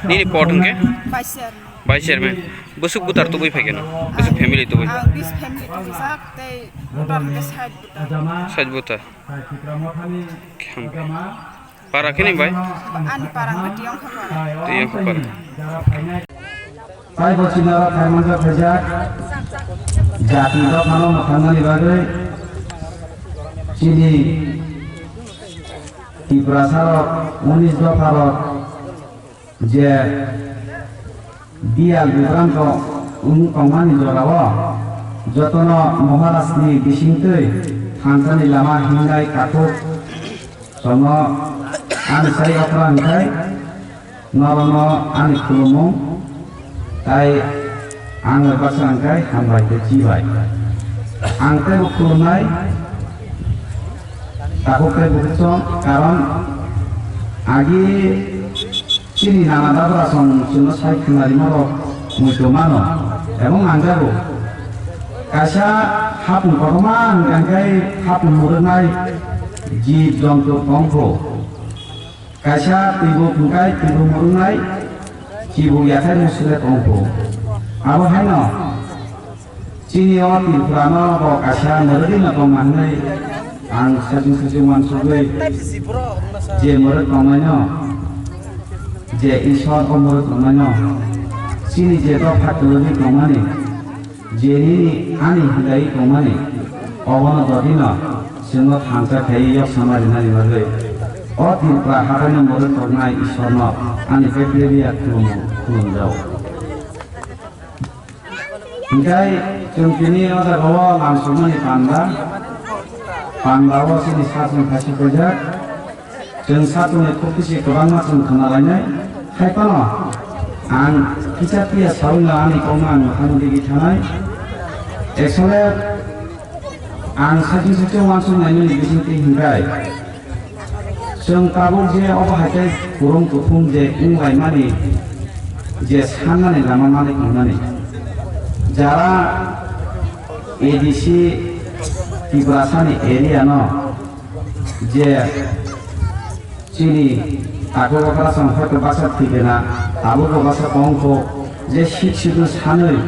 Nini pot hwnkhe? Vice chairman. Vice chairman. Bwswk butar tubui phaikhe no? Bwswk family tubui? Ang bis family tubui jak, tei butar hwnkhe sait butar. Sait butar. Khem. Para khe ni bai? Ani para hwnkhe Tiyangkha para. Tiyangkha para. Tai bo chini oro khaimanja khaijak jati dophano mwthangnani bagwi chini Tiprasa rok unis dopha rok je biyal bibranto wng tongmani jorao jotono Maharajni bisingtwi thansani lama hingnai takhuk Sono ani sai okra hwnkhe norokno ani khulumung tai ang baksa hwnkhe hambai tei chibai. Ang teibo khulumnai takhuk tei bukhuk song, karon agi chini nana dabra song chwngno sai khwnarima rok muitu mano ebong nangjago. Kaisa hapung kotorma hwnkhe hapung mwrwknai jib jontu tong pho. Kaisa twibuk hwnkhe twibuk mwrwknai chibuk yathai musile tong pho. Abo haino chini o Tripura no bo kaisa mwrwgwi no tongma hwnwi ang sajung sajung uansugwi je mwrwk tongnaino, je Isor o mwrwk tongnaino chini je dopha kwrwngwi tongmani, je nini ani hwndai tongmani, obono dodino chwngno thansa khaiwi yok sama rinani bagwi o Tripura hataino mwrwk tongnai Isorno ani kaitoriya khulumung khulumjao. Hinkhe chwng tini o jaga o lamsokmani panda, panda o chini sakni khaisok paijak. Chwng sakni khuk bisi kwbangma chwng khna lainai. Hai phano ang kisa phiya sawi no ani kokno ang mwkhang digi thanai. Actually, ang sakni sakni uansuk nainani bisingtwi hinkhai. Chwng tabuk je obo hai khe kwrwng kuthum je wng laimani je sannani lama manwi tongnani. Jara A D C Tiprasani area no je chini takhuk okra song hoito baksa thwikena tabuk bo baksa tongkho je sik sidu sanwi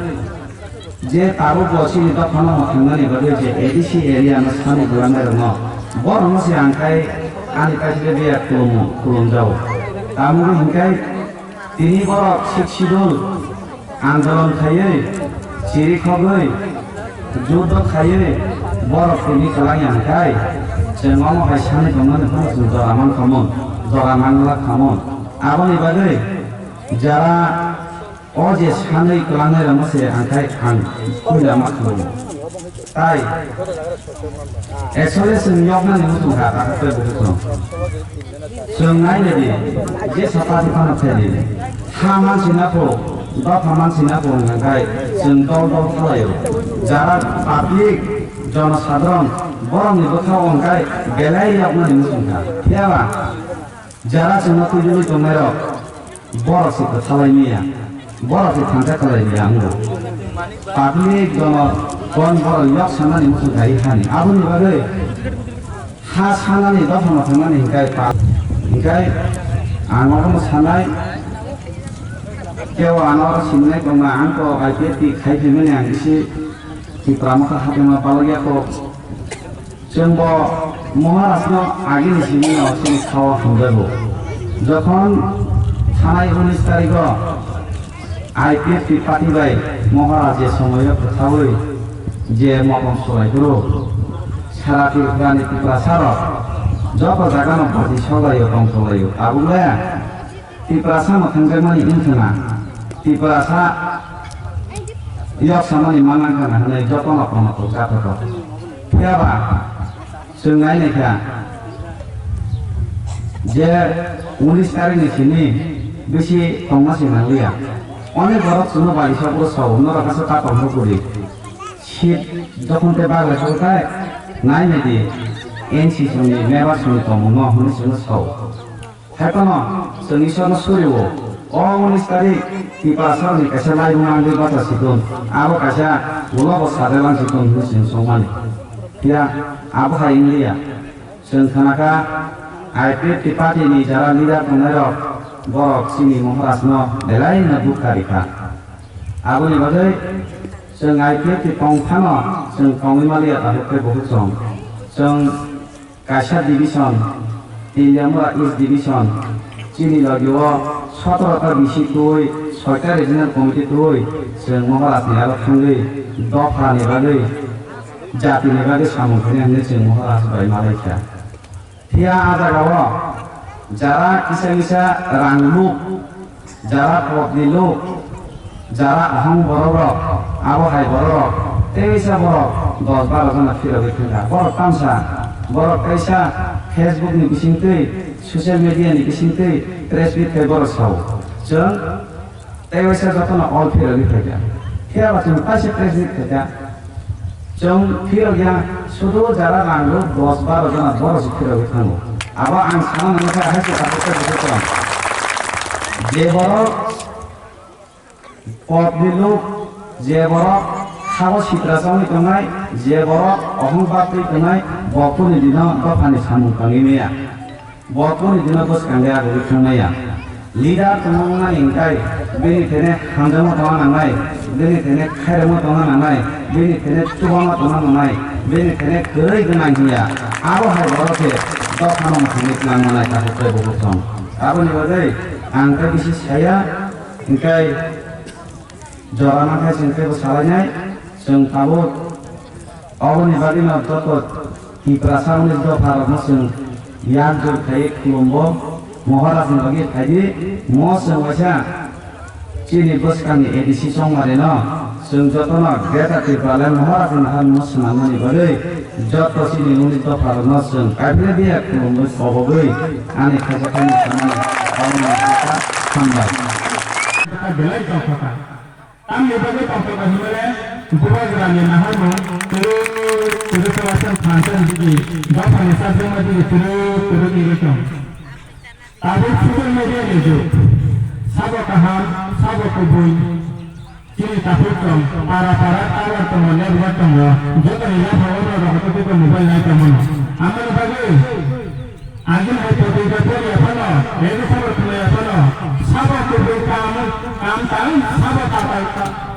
je tabuk bo chini dophano thangnani bagwi je A D C area no sani kwlangnai rokno borokno se ang khai ani paiside biya khulum khulum jao. Tamoni hinkhai tini borok sik sidul andolon khaiwi chiri khogwi juddo khaiwi borok tini kwlangya hinkhai chwng omo hai sani tongmani phano chwng jora man khamon jora manglak khamon aboni bagwi jara O je sanwi kwlangnai rokno se ang khai ang puila ma khlaio. Tai actually chwng yoknani muchung kha takhuk tei bukhuk chwng. Chwng nainai di, je sapa di phano phai di. Ha mansina pho, dopha mansina pho wng khai chwng dol dol khalaio. Jara public, jonosadharon, borokni bwkha o wng khai belai yoknani muchung kha. Phiyaba jara chwngno twijlwi tongnairok, borok se kwthalai manya, borok se thansa khlai manya wngo. Public jono kon borok yok sanani muchung khai hani. Aboni bagwi ha sanani dophano thangnani hinkhai pa, hinkhai ang obono sanai, kebo ano oro siminai tongma ang to I P F T khai phaimani ang isi Tipra mokha haphaima balokya kok. Chwng bo Maharaj no agini simi no chini sao hamjago. Jokhon thanai unis tarikh o I P F T party bai Maharaj je somoyo kwthaui je motom solai phuru sara Tripura ni Tiprasa rok joto jaga no bati solaio tong solaio tabuk le Tiprasa mwthangjakmani wngthana, Tiprasa yok samani manang thana hwnwi jotono kono kok japhago. Phiyaba chwng nai naikha je unis tarikh ni simi bisi tongma se nangliya. Onek borok chwngno balisa bwrwi sao, norok kaisa ta tongthok kwrwi. Seat jokhon tei bagra sokthai nai naidi N C songni member songni tongmungno hwnwi chwngno sao. Haiphano chwng Isorno surio, o unis tarikh Tiprasarokni kaisa laibuma wngwi bacha sikun, abo kaisa ulobo sadelang sikun hwnwi chwng songmani. Phiya abo hai wngliya. Chwng khnakha I P F T party ni jara leader tongnairok borok chini Maharajno belaino dukha rikha. Aboni bagwi chwng I P F T tong phano chwng tongwi maliya tabuk tei bukhuk song. Chwng Kaisa division, Teliamura East Division, chini logi o sotoro ta B C twi, soita Regional Committee twi, chwng Maharaj ni aro thangwi dopha ni bagwi, jati ni bagwi samung khainai hwnwi chwng Maharaj bai malaikha. Phiya a jaga o jara kisa misa rang luk, jara kokni luk, jara ahong borok rok, abo hai borok rok, teisa borok dos baro jona phirogwi thangkha. Borok tamsa, borok teisa Facebook ni bisingtwi, social media ni bisingtwi press meet khai borok sao. Chwng teisa jotono all phirogwi phaikha. Phiyaba chwng kaisa press meet khaikha. Chwng phirok ya, sudu jara rang rok dos baro jona borok se phirogwi thango. Abo ang sana nangkha hai se tabuk tei bukhuk tong. Je borok kokni luk, je borok habo sitra chongwi tongnai, je borok ohong batwi tongnai, bo kuni dino dophani samung tangwi maya. Bo kuni dino bwskang de agugwi thang maya. Leader tongmani hwnkhe bini thene hamjakma tongna nangnai, bini thene khairokma tongna nangnai, bini thene chubama tongna nangnai, bini thene kwrwi gwnang hiya. Abo hai borok se dophano mwthangwi tlang manai takhuk tei bukhuk song. Aboni bagwi ang tei bisi saya, hwnkhe jora mankhai chwng teibo salainai, chwng tabuk oboni bagwino joto Tiprasa hwnwi dopharokno chwng yak jul khaiwi khulumbo, Maharajni bagwi phaidi, mo chwng waisa chini bwskangni A D C chongmarino Chwng jotono Greater Tipraland Maharajni naharmung swnamnani bagwi joto chini unit dopharokno chwng kaiphilwi diya khulumwi kobogwi ani khaijakmani samani hambai. Belai tongthokha. Tamni bagwi tongthokha hwnmale Bubagrani naharmung kwrwi kwrwi tongthokha thansa digi dophani sajwkma digi kwrwi kwrwi tong. Tabuk social media ni jug. Sabo kaham, sabo kubui. Chini takhuk tong, para para tower tongo, network tongo. Jotoni yapha o rok rok tei mobile nai tongmano. Amoni bagwi agini hai potrika poriya phano, radio khobor khwnaya phano, sabo kubui kam, kam tang, sabo tatal,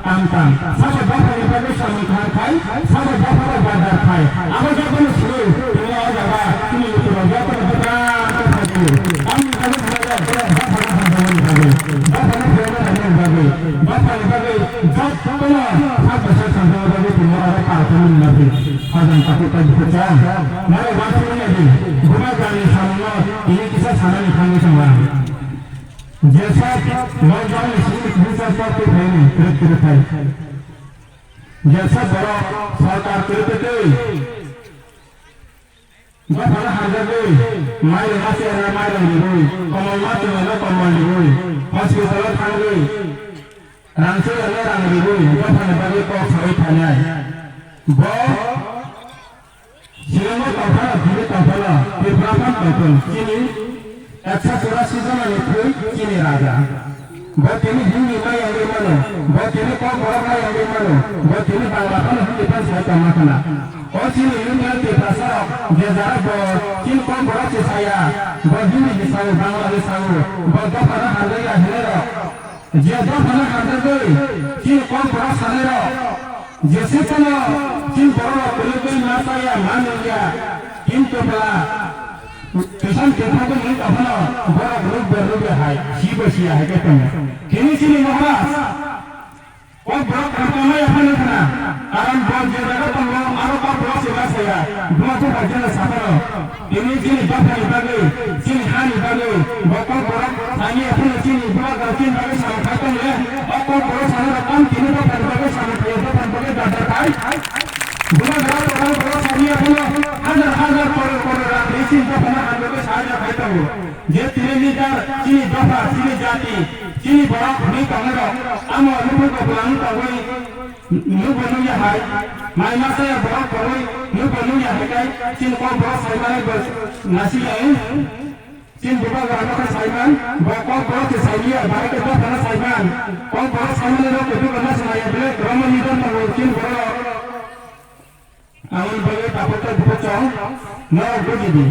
Tam tam. Sabo dophani bagwi samung kaham khai, sabo dophano bardar khai. Abo jaboni simi, tini o jaga, tini lukurok jotono bwkha khe phai tini. Tamni bagwi swnajak, dophano hamjakmani bagwi, dophano phaima nainani bagwi, dophani bagwi jotono sak bai sak samjakma bagwi tini oro pal khaimani bagwi. Hajang takhuk tei bukhuk chong. Naro uansukmani di, Bubagrani samungno tini kisa sanani thangwi tonglang. Jeswk lockdown ni simi kisa sokwi phaini kwrwk kwrwk khai. Jeswk borok sorkar kwrwk kwrwi dophano hamjagwi mairung ma chwla mairung rwui, komol ma chwla komol rwui, hospital o thangwi rang chwla rang rwui dophani bagwi kok saui phainai. Bo Shillongo tongphano, Delhi tongphano, Tripura phano tongthung, chini ekso churasi jona ni thwi chini raja. Bo tini Hindi ma yangwi mano, bo tini Kokborok ma yangwi mano, bo tini Bangla phano Hindi phano sai tongma khna. O chini Union Tiprasa rok je jara bo chini Kokborok se saya, bo Hindi ni sao, Bangla ni sao, bo dophano hamjakya hinwi rok. Je dophano hamjagwi chini Kokborok sanai rok, Jeswk phano chini borok rok kwlwgwi ma chaya, ma nungya, kintu bwla kisan kiphagwi wng tongphano borok rwk ber rwk ya hai, si bo si ya hai khe tongo. Tini chini Maharaj Kokborok khamtangmaya phano khna, karon bo je jaga tongo aro Kokborok se ma saya, buma bupha jeno saphano. Tini chini dophani bagwi, chini hani bagwi, bo Kokborok saimaya phano chini Bubagra chini bagwi samung khai tong le, o Kokborok sanai rok tam tini dophani bagwi samung khai, dophani bagwi dadar khai. Bubagra o Kokborok saimaya phano hajar hajar koror koror rang ri chini dophano hamjagwi sahajyo khai tongo. Je tini leader chini dopha, chini jati, chini borok hwnwi tongnai rok, tamo nukung koplang tongwi, Nukbo nukya hai, mai masa ya borok kwrwi, nukbo nukya hai kai, chini Kokborok saimanai bo nasi ya, chini Bubagra no khe saiman, bo Kokborok se sailiya, bahai khe dophano saiman, Kokborok saimanai rok khe dukan nasi maya bile, kwbangma leader tongo, chini borok. Aboni bagwi takhuk tei bukhuk chong norok buji di,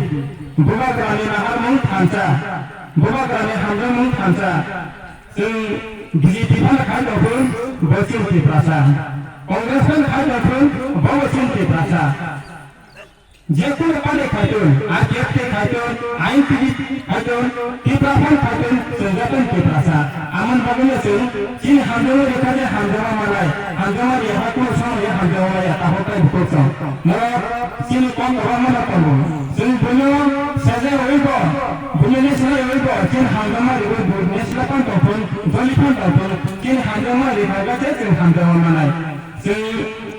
Bubagrani naharmung thansa, Bubagrani hamjakmung thansa. Chwng B J P phano khai tongthun, bo chini Tiprasa. Congress phano khai tongthun, bo bo chini Tiprasa. Je kono party khai tong, I P F T khai tong, I N P T khai tong, Tipra phano khai tong, chwng jotono Tiprasa. Amoni bagwino chwng chini hamjakmung rikha je hamjakma manai, hamjakma riya khe kono somoyo hamjakma maya, takhuk tei bukhuk chong. Norok chini kok kwbangma no tongo. Chwng buino sejak rwui bo, buino ni swnai rwui bo, chini hamjakma riui bo, nesla phan tongthun, joli phan tongthun, chini hamjakma rikha khe chwng hamjakma manai. Chwng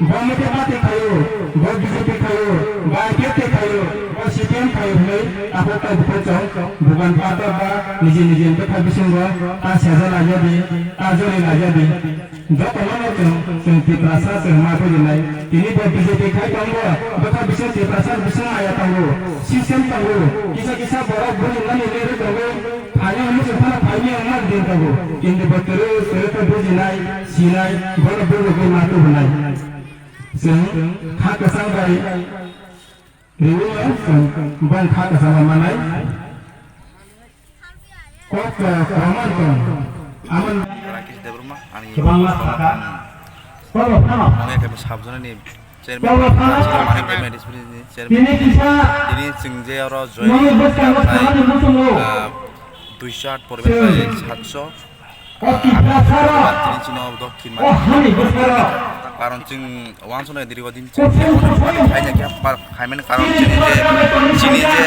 bo mothe party khaio, bo B J P khaio, bo I P F T khaio, bo C P M khaio hwnwi takhuk tei bukhuk chong, bugan pator ba niji niji bwkha bisingo ta seja laijadi, ta joli laijadi. Jotono no chwng, chwng Tiprasa chwng ma bujinai. Tini bo B J P khai tongo, bwkha bising Tiprasa bising maya tongo, system tongo, kisa kisa borok bujinani lerwi tongo. Phainai muchung phano phainai wngmani din tongo. Kintu bo kwrwi kwrwi khe bujinai, sinai, bono bujogwi ma tubunai. Chwng kha kwchang bai riwi no chwng bong kha kwchang bai manai. Kok to kwbangma tong. Amon Rakesh Debbarma, ani kwbangma sakha. Kobo phano. Ang ekhe sabjana ni Chairman, Manik Debbarma district ni chairman. Tini kisa tini chwng je oro join nini bwskango khlai, thangani muchungo. Ah, duiso aat poribar chwng khlai satso. O Tiprasaro. Tini chwng o dokhin o mani hani bwskango. Karon chwng wansuknai dirgo din chwng kuthum kuthum khaina khe par khaimani karon chini je, chini je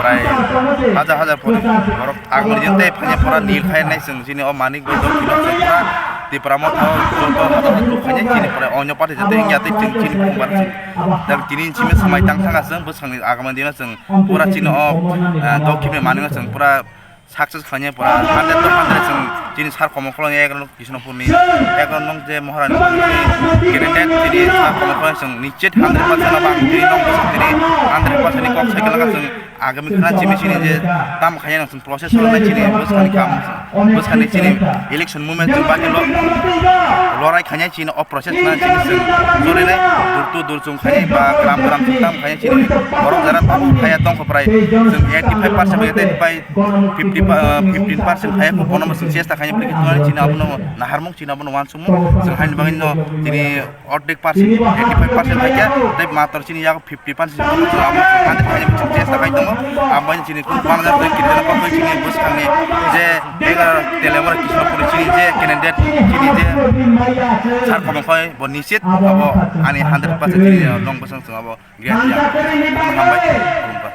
prai hajar hajar pori borok agmani jete phanya pora nil khai nai chwng chini o manik bai dok kilo chwng pura Tipra motha o joto hajar hajar khainai chini prai onyo party jete wngya tei chwng chini phung bar chwng. Tini chimi samai tang thanga chwng bwswkni agmani dino chwng pura chini o dok kilo manik chwng pura success khlainai pura hundred to hundred chwng chini sar Komol Koloi ni ekron Krishnapur ni ekron nong je Maharani candidate chini sar Komol Koloi chwng nichit hundred percent no bang chini nong bwswk chini hundred percent ni kok sai kala chwng agami khana chimi chini je tam khainai nong chwng process khlainai chini bwskani kam bwskani chini election movement chwng bagi lo lorai khainai chini o process na chini chwng jorinai dur to dur chwng khainai ba gram gram chwng tam khainai chini borok jara tabu khaya tong khoprai chwng eighty five percent bai tei bai fifty pa-, fifteen percent hai bono bo chwng chesta khainai bwlwi khe tongnani chini abono naharmung chini abono uansukmung chwng haini bagwi no tini ordek percent eighty five percent hai khe tei mator chini yago fifty percent chwng abo chwng hundred khainai chwng chesta khai tongo. Abo chini kung panjak tei kirjana kokoi chini bwskangni je ega telemora Krishnapur chini je candidate chini je sar Komol Koloi bo nichit abo ani hundred percent chini nong bwsang chwng abo guarantee ang hambai khulumkha.